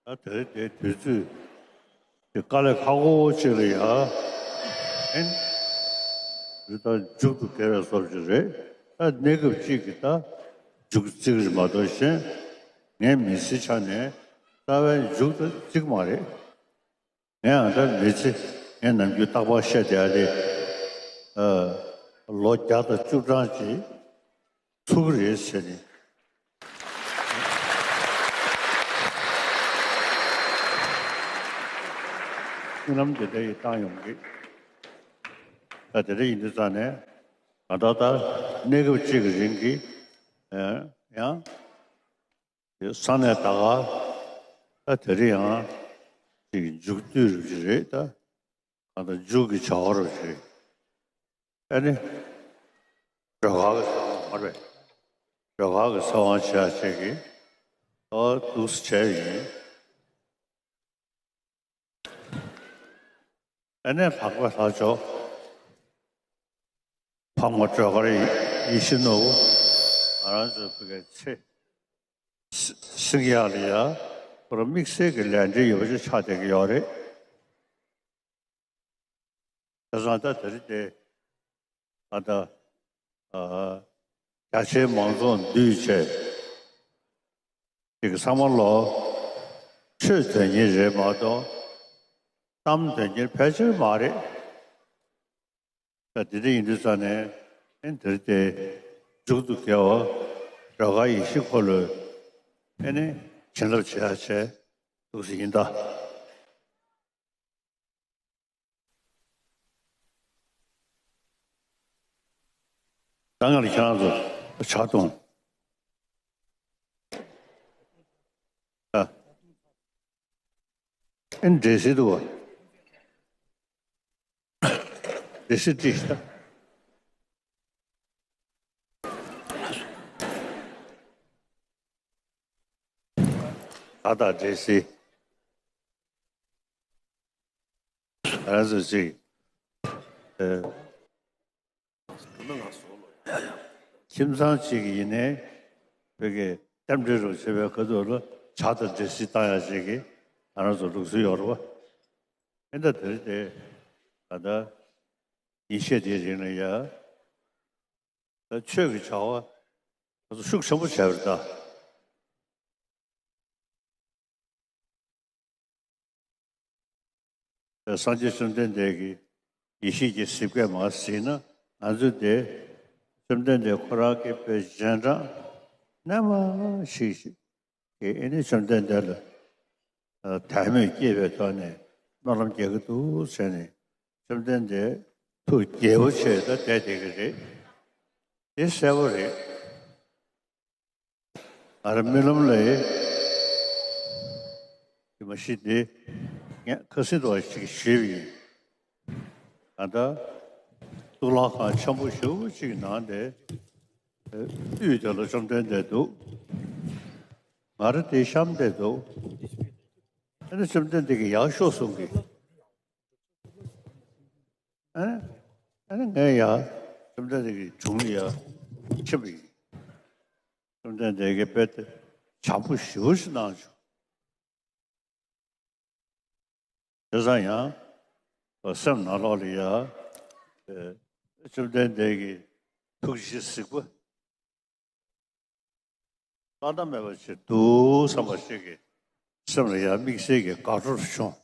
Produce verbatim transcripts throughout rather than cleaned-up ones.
ད་དེ་རིང་དེའི་དུས་ཚོད་དེ་དཀའ་ལས་ཁག་པོ་ཅིག་ལ་ཡ། ཨེ། དུས་ད་མཇུག་ཏུ་བསྐལ་བའི་སོབ་ཅིག་རེད། ད་གནས་སྐབས་གཅིག་གི་ད་མཇུག་བརྩི་གི་རེད་མ་གཏོགས་གཞན། ངའི་མི་ཚེའི་ཆ་ནས་རྩ་བའི་མཇུག་ཏུ་བརྩི་གི་མ་རེད། ངའང་ད་མི་ཚེ་ངས་ནམ་རྒྱུན་རྟག་པར་བཤད་བསྡད་ཡ་དེ། ཨ། ལོ་བརྒྱ་དང་བཅུ་གྲངས་ཅིག་ཚུགས་ཀྱི་རེད་ཟེར་ནས། སྨོན་ལམ་དེ་འདྲ་ཡིས་བཏང་ཡོང་གི། ད་དེ་འདྲ་ཡིན་དུས་ཙང་ནས་ང་ད་ལྟ་གནས་སྐབས་གཅིག་གི་རིང་གི། ཨ། ཡང་། དེ་ས་གནས་ད་ག་ད་དེ་རིང་ཡང་ཅིག་མཇུག་བསྡུ་རུ་ཅིག་རེད་ད། གང་ལྟར་མཇུག་གི་བྱ་བ་རུ་ཅིག་རེད། ཨ་ནི། སྒྲོལ་དཀར་གྱི་ཚེ་དབང་མ་རེད། སྒྲོལ་དཀར་གྱི་ཚེ་དབང་བྱེད་ཡ་ཅིག་གི་ཨོ་འདུག་སེ་བྱས་ཡིན། ཨ་ནི་ལྷག་པའི་ལྷ་མཆོག་ཕ་མ་སྒྲོལ་དཀར་ཡེ་ཤེས་ནོར་བུ། ང་རང་ཚོའི་བོད་ཀྱི་ཚེ་སྲིང་ཡག་ལ་ཡ་ཁོ་རང་དམིགས་བསལ་གྱི་ལས་འབྲེལ་ཡོད་པ་ཅིག་ཆགས་བསྡད་ཀྱི་ཡོད་རེད། བྱས་ཙང་ད་དེ་རིང་དེ་ཨ་ད་ཨ་རྒྱ་ཆེའི་མང་ཚོགས་འདུས་བྱས་ཅིག་ཚང་མ་ལོ་ཆོས་དོན་གཉེར་རེད་མ་གཏོགས་གཏམ་དོན་གཉེར་ཕལ་ཆེར་མ་རེད། ད་དེ་འདྲ་ཡིན་དུས་ཙང་ནས་ཨེ་འདིར་དེ་མཇུག་ཏུ་དགེ་བ་སྒྲོལ་དཀར་ཡེ་ཤེས་འཁོར་ལོའི་ཨེ་ནི་བྱིན་རླབས་བྱེད་ཡ་བྱས་འདུག་སེ་ཡིན་ད། ད་ང་ལ་ཁྱེད་རང་ཚོ་ཕྱག་སྟོང་། ཨ། ཨེ་འདྲེ་སྲིད་འདུག་བ། འདྲེ་སྲིད་བྲིས་ཤིག་ད། ད་ད་འདྲེ་སྲིད། ང་རང་ཚོ་ཅིག་ཨེ། ཁྱིམ་ཚང་གཅིག་གི་ཡིན་ནའི་བོད་ཀྱི་རྟེན་འབྲེལ་རུ་བྱེད་པའི་ཁ་ཐུག་ལ་ཇ་དང་འབྲས་སིལ་བཏང་ཡག་ཅིག་གི་ང་རང་ཚོ་ལུགས་སྲོལ་ཡོད་རེད་བ། ཨེ་ད་དེ་རིང་དེ་ད་ལྟ་ཉིན་ཤས་དེའི་རིང་ལ་ཡ་ད་ཆོས་ཀྱི་བྱ་བ་ང་ཚོ་ཤུགས་ཆེན་པོ་བྱས་པ་རེད་ད། སངས་རྒྱས་བཅོམ་ལྡན་འདས་ཀྱི་ཡེ་ཤེས་ཀྱི་གཟི་བརྗིད་མར་གཟིགས་ན་ང་ཚོས་དེ་བཅོམ་ལྡན་འདས་ཁོ་རང་གི་དཔེ་རྗེས་འབྲང་རྣལ་མ་ཞིག་ཞིག་གིས་ཨེ་ནི་བཅོམ་ལྡན་འདས་ལ་དད་མོས་སྐྱེས་པའི་ཐོག་ནས་སྨོན་ལམ་རྒྱག་གི་འདུག་ཟེར་ནས་བཅོམ་ལྡན་འདས་ཐུགས་དགྱེས་པོ་བྱས་ད་བསྡད་བསྡད་ཀྱི་རེད། དེ་གསལ་པོ་རེད། ང་རང་རྨི་ལམ་ལ་ཡི་མ་གཞི་དེ་ངས་ཁ་སང་དུ་ཞིག་ཞུས་པ་ཡིན། ད་ལྟ་གཙུག་ལག་ཁང་ཆེན་པོ་ཞེ་པོ་ཅིག་ནང་དེ་དབུས་དེ་ལ་བཅོམ་ལྡན་འདས་འདུག་ང་རང་དེ་གཤམ་དེ་འདུག་ཨ་ནི་བཅོམ་ལྡན་འདས་ཀྱིས་ཡར་ཤོག་གསུང་གི། ཨ་ནི་ཨ་ནི་ངས་ཡར་བཅོམ་ལྡན་འདས་ཀྱི་དྲུང་ལ་ཡར་ཕྱིན་པ་ཡིན། བཅོམ་ལྡན་འདས་ཀྱིས་དཔེ་དེ་བྱམས་པོ་ཞེ་པོ་ཞིག་གནང་བྱུང་། བྱས་ཙང་ཡང་སེམས་ནང་ལོགས་ལ་ཡ་བཅོམ་ལྡན་འདས་ཀྱི་ཐུགས་རྗེ་གཟིགས་པ་བླ་ན་མེད་པ་ཞིག་འདུག་བསམ་པ་ཞིག་གི་སེམས་ལ་ཡ་དམིགས་བསལ་གྱི་དགའ་སྤྲོ་བྱུང་།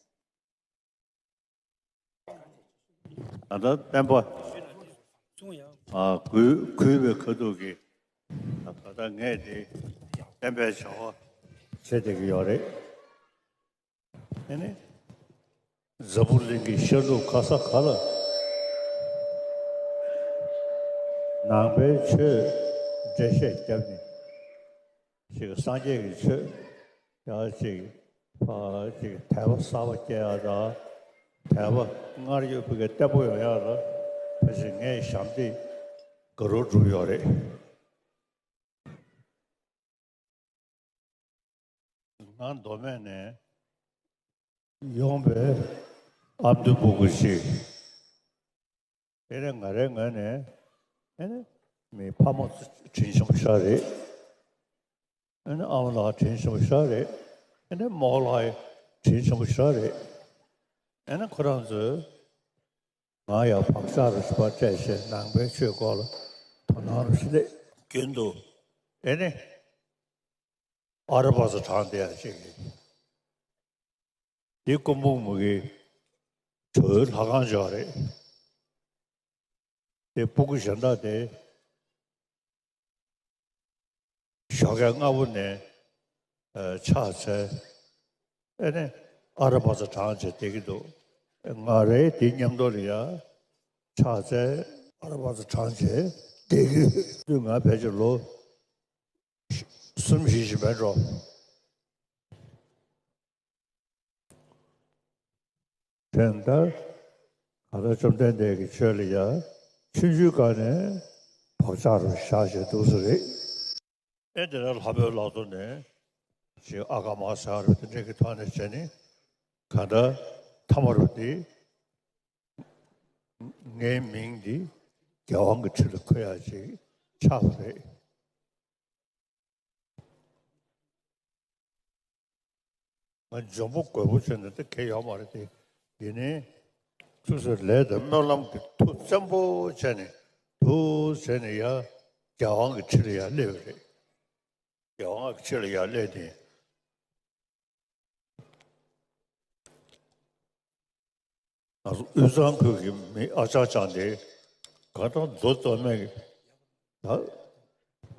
ད་ལྟ་བསྟན་པ་ཨ་གུས་གུས་པའི་ཁ་ཐུག་གི་ད་ལྟ་ངས་དེ་བསྟན་པའི་བྱ་བ་བྱེད་བསྡད་ཀྱི་ཡོད་རེད། ཨེ་ནི། འཛམ་བུ་གླིང་གི་ཤར་ནུབ་ག་ས་ག་ལ། ནང་པའི་ཆོས་འགྲེལ་བཤད་བརྒྱབ་ནས། ཅིག་སངས་རྒྱས་ཀྱི་ཆོས་ཡང་ཅིག་ཕ་ཅིག་དད་པ་གསར་པ་སྐྱེ་ཡག་དང་། དད་པ་སྔར་ཡོད་པའི་བརྟན་པོ་ཡོང་ཡག་ལ་ཕལ་ཆེར་ངས་ཞབས་འདེགས་དགའ་རབ་བསྒྲུབས་ཡོད་རེད། ང་མདོ་སྨད་ནས་ཡོང་བའི་ཨ་མདོའི་སྤུ་གུ་ཞིག་དེ་ནས་ང་རའི་ངོས་ནས་ཨེ་ནི་མི་ཕ་མ་དྲིན་ཆེན་པོ་ཞིག་རེད། ཨེ་ནི་ཨ་མ་ལགས་དྲིན་ཆེན་པོ་ཞིག་རེད། ཨེ་ནས་རྨོ་ལགས་དྲིན་ཆེན་པོ་ཞེ་དྲག་རེད། ཨེ་ནས་ཁོ་རང་ཚོས་ང་ཡང་བག་ཆགས་རུ་ཞིག་པ་སྤྲད་བྱས་ནང་པའི་ཆོས་སྐོར་ལ་དོ་སྣང་རུ་ཞིག་སླེབས། རྒྱུན་དུ་ཨེ་ནས་ཨ་ར་པ་ཙ་བགྲངས་བསྡད་ཡ་ཅིག་རེད། འདི་སྐུ་འབུམ་གྱི་ཇོ་བོའི་ལྷ་ཁང་ཅིག་རེད། དེ་སྤུ་གུ་གཞན་དག་དེ་ཞོགས་ཀས་སྔ་པོ་ནས་ཨ་ཕྱག་འཚལ། ཨེ་ནས་ཨ་ར་པ་ཙ་བགྲངས་བྱས་བསྡད་ཀྱི་འདུག་ང་རང་དེ་མཉམ་དུ་ལ་ཡ་ཕྱག་འཚལ། ཨ་ར་པ་ཙ་བགྲངས་བྱས་བསྡད་ཀྱི་འདུག་ང་ཕལ་ཆེར་ལོ་གསུམ་བཞི་ཞིག་མེད་འགྲོ། དེ་ལྟར་གང་ལྟར་བཅོམ་ལྡན་འདས་ཀྱི་ཆོས་ལ་ཡང་ཆུང་ཆུང་སྒང་ནས་བག་ཆགས་རུ་བཞག་བྱས་འདུག་ས་རེད། ཨེ་དེ་ནས་ལྷ་བོད་ལག་ཐོག་ནས་ཅིག་ཨ་ཀ་མ་ཟེར་བ་རུ་དེ་འདྲ་གི་ཐོག་ནས་བྱས་ནས་གང་ལྟར་ཐ་མར་བ་འདི་ངའི་མིང་འདི་རྒྱལ་དབང་གི་ཁྲི་ལ་འཁོད་ཡ་ཅིག་ཆགས་པ་རེད། ང་འཇོན་པོ་རྒོད་པོ་བྱས་ནས་དེ་གལ་ཡོད་མ་རེད་དེ། ཡིན་ནའི་ཆུ་ཚོད་ལས་དང་སྨོན་ལམ་གྱི་མཐུ་བཙན་པོ་བྱས་ནས་འདུག་བྱས་ནས་ཡ་རྒྱལ་དབང་གི་ཁྲི་ལ་ཡ་སླེབས་པ་རེད། རྒྱལ་དབང་གི་ཁྲི་ལ་ཡ་སླེབས་ཏེ། ང་ཚོ་དབུས་གཙང་ཁུལ་གྱི་མི་ཨ་ཅག་ཅག་འདི་ག་ད་མཛོ་བཙོ་མས་ཀྱི་ད་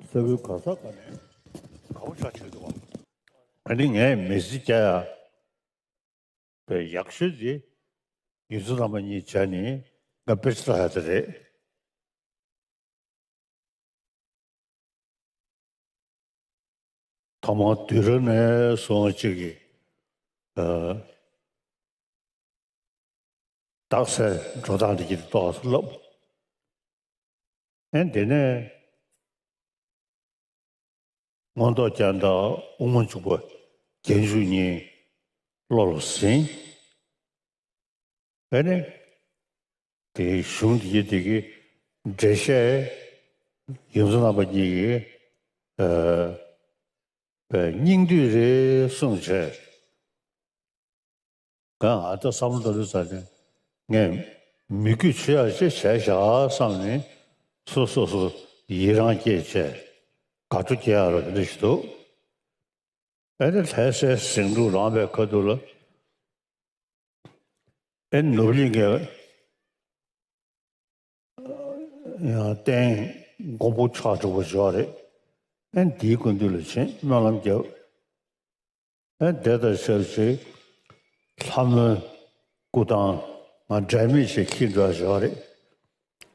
ས་ཁུལ་ག་ས་ག་ནས་ག་བོ་ཆགས་ཆགས་འདུག་བ། ཨ་ནི་ངས་མི་ཚེ་སྐྱེལ་ཡ་པའི་ཡག་ཤོས་འདི་ཡུལ་ཚོ་རྣམ་པ་གཉིས་བྱས་ནས་ང་དཔེ་ཆ་ལྟ་ཡ་དེ་རེད། ཐོག་མར་དུས་རབས་ནས་བཟུང་གཅིག་གི་ཨ་རྟགས་གསལ་འགྲོ་སྟངས་དེ་གྱིས་ཏོག་ཙམ་བསླབ། ཨེ་དེ་ནས་མངོན་རྟོགས་རྒྱན་དང་དབུ་མ་འཇུག་པ་རྒྱན་འཇུག་གཉིས་བློ་ལ་ཟིན། ཨེ་ནས་དེའི་གཞུང་འདི་གི་དེ་གི་འགྲེལ་བཤད་ཡོངས་སུ་རྣམ་པ་གཉིས་ཀྱི་ཨ་པའི་སྙིང་བསྡུས་རེ་གསུངས་བྱས། གང་ཨ་ད་བསམ་བློ་ལྟ་དུས་ཙམ་ནས་ངས་མི་རྒྱུད་ཆེ་ཡ་ཅེ་བྱས་བཞག་བསམ་ནས་སོ་སོ་སོ་ཡི་རང་སྐྱེས་བྱས་དགའ་སྤྲོ་སྐྱེ་ཡ་རོ་དེ་འདྲ་ཞིག་འདུག་ཨེ་ནས་ལྷ་སའི་ཟིང་འཁྲུག་ལངས་པའི་ཁ་ཐུག་ལ། ཨེ་ནུབ་གླིང་གི་ཡང་རྟེན་མགོན་པོ་ཆགས་འགྲོ་བ་ཞིག་རེད། ཨེ་འདིའི་སྐུ་མདུན་ལ་ཕྱིན་སྨོན་ལམ་བརྒྱབ། ཨེ་དེ་དང་ཆབས་ཅིག་ལྷ་མོའི་སྐུ་ཐང་ང་འབྲལ་མེད་ཞིག་འཁྱེར་འགྲོ་བ་ཞིག་རེད།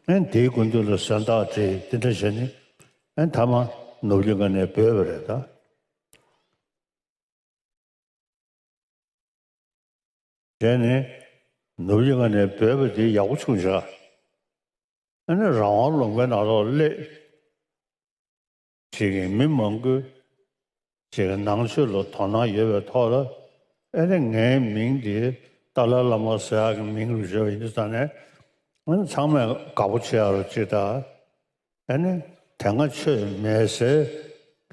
ཨེ་འདིའི་སྐུ་མདུན་ལ་གཟེངས་རྟགས་བྲིས་དེ་འདྲ་བྱས་ནས་ཨེ་མཐའ་མ་ནུབ་གླིང་ག་ནས་བྲོས་པ་རེད་ད། བྱས་ནས་ནུབ་གླིང་ག་ནས་བྲོས་པ་དེ་ཡག་པོ་བྱུང་བཞག་ཨ་ནི་རང་དབང་ལུང་པའི་ནང་ལོགས་སླེབས། ཅིག་གི་མི་མང་པོས་ཅིག་གི་ནང་ཆོས་ལ་དོ་སྣང་ཡོད་པའི་ཐོག་ལ་ཨ་ནི་ངའི་མིང་འདི་ཏཱ་ལའི་བླ་མ་ཟེར་ཡག་གི་མིང་རུ་བརྗོད་པ་ཡིན་དུས་ཙང་ནས་ཨ་ནི་ཚང་མས་དགའ་པོ་བྱེད་ཡག་རུ་ཅིག་དང་། ཨ་ནི་དེ་སྔ་ཆོས་མེད་སའི་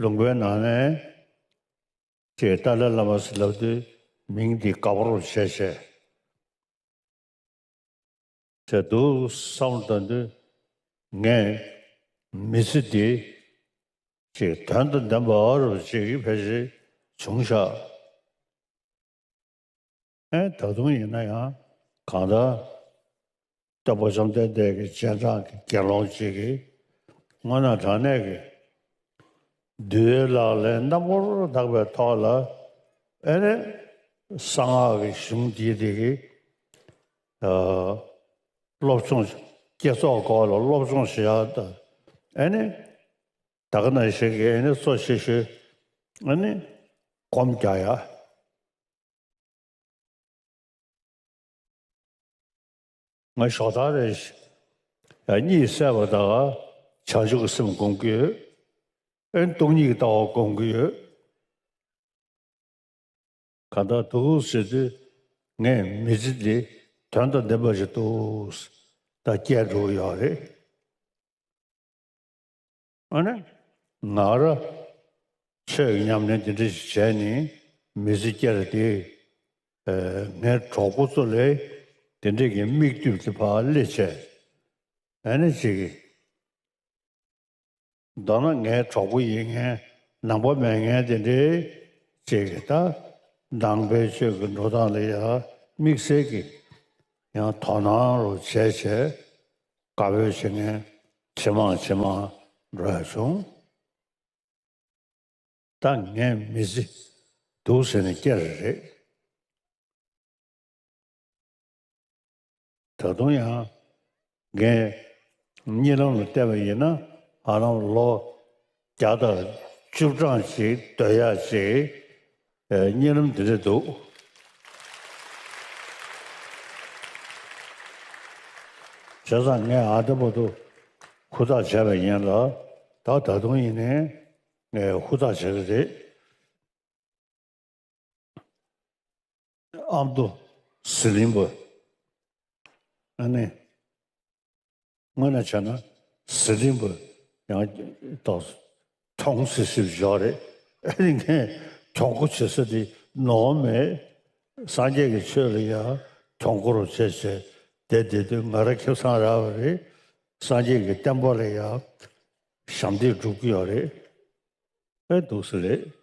ལུང་པའི་ནང་ནས། ཅེས་ཏཱ་ལའི་བླ་མ་ཟེར་ལབ་དུས་མིང་འདི་དགའ་པོ་རུ་བྱས་བྱས། བྱས་འདུག་བསམ་བློ་བཏང་དུས་ངས་མི་ཚེ་འདི་ཅིག་དོན་དང་ལྡན་པ་རུ་ཅིག་ཕལ་ཆེར་བྱུང་ཤག་ཨེ་ད་དུང་ཡིན་ན་ཡང་གང་ལྟར། སྟོན་པ་བཅོམ་ལྡན་འདས་ཀྱི་རྗེས་འབྲང་གི་དགེ་སློང་གཅིག་གིས་དངོས་གནས་དྲང་གནས་ཀྱི་འདུལ་བའི་ལག་ལེན་རྣམ་པར་དག་པའི་ཐོག་ལ་ཨེ་ནས་གསང་སྔགས་ཀྱི་གཞུང་འདིའི་དེ་གི་ཨ་སློབ་སྦྱོང་བསྐྱེད་རྫོགས་སྐོར་ལ་སློབ་སྦྱོང་བྱེད་ཡག་དང་ཨེ་ནས་ད་ག་ནང་བཞིན་གྱི་ཨེ་ནས་གཙོ་ཆེ་ཤོས་ཨེ་ནས་སྒོམ་རྒྱག་ཡག་ང་ཞོགས་ཐག་རེ་ཞིག་གཉིད་སད་པ་དང་བྱང་ཆུབ་ཀྱི་སེམས་སྒོམ་གྱི་ཡོད། ཨེ་སྟོང་ཉིད་ཀྱི་ལྟ་བ་སྒོམ་གྱི་ཡོད། གང་ལྟར་འདུག་ཟེར་དུས་ངས་མི་ཚེ་འདི་དོན་དང་ལྡན་པ་ཞིག་འདུག་ད་སྐྱེལ་འགྲོ་གི་ཡོད་རེད། ཨ་ནི་ང་རང་ཆོས་ཀྱི་ཉམས་ལེན་འདི་འདྲ་ཞིག་བྱས་ནས་ མི་ཚེ་བསྐྱལ་དེ། ཨ་ངའི་གྲོགས་པོ་ཚོ་ལས་དེ་འདྲས་ཀྱི་མིག་ལྟོས་དེ་ཕར་སླེབས་བྱས། ཨ་ནི་ཅིག་མདོར་ན་ངའི་གྲོགས་པོ་ཡིན་མཁན་ནང་པ་མེད་མཁན་དེ་འདྲའི་ཅིག་གིས་ད་ནང་པའི་ཆོས་ཀྱི་འགྲོ་སྟངས་ལ་ཡང་དམིགས་བསལ་གྱི་ཡང་དོ་སྣང་རུ་བྱས་བྱས་དགའ་འབོད་བྱེད་མཁན་ཇེ་མང་ཇེ་མང་འགྲོ་ཡ་བྱུང་། ད་ངའི་མི་ཚེ་འདུག་ཟེར་ནས་བསྐྱལ་རེད། ད་དུང་ཡང་ངས་གཉིད་ལམ་ལ་བལྟས་པ་ཡིན་ན། ཧ་ལམ་ལོ་བརྒྱ་དང་བཅུ་གྲངས་ཅིག་སྡོད་ཡག་ཅིག་ཨེ་གཉིད་ལམ་འདི་འདྲ་འདུག། བྱས་ཙང་ངས་ཨ་འདྲ་པོ་འདུག་ཧུར་ཐག་བྱས་པ་ཡིན་ལ། ད་ད་དུང་ཡིན་ནའི་ངས་ཧུར་ཐག་བྱེད་ཀྱི་རེད། ཨ་མདོ་ཟི་ལིང་པ། ཨ་ནི། དངོས་གནས་བྱས་ན་ཟི་ལིང་པ་ཡང་ཏོག་གྱོང་སི་སི་བཞག་རེད། ཨ་ནི་ངས་གྱོང་པོ་བྱེད་ས་དེ་ནོར་མེད། སངས་རྒྱས་ཀྱི་ཆོས་ལ་ཡང་གྱོང་པོ་རུ་བྱས་བྱས་བསྡད་བསྡད་དུས་ང་རང་ཁེ་བཟང་རག་པ་རེད། སངས་རྒྱས་ཀྱི་བསྟན་པ་ལ་ཡང་ཞབས་འདེགས་སྒྲུབ་ཀྱི་ཡོད་རེད། ཨེ་འདུག་སེ་རེད།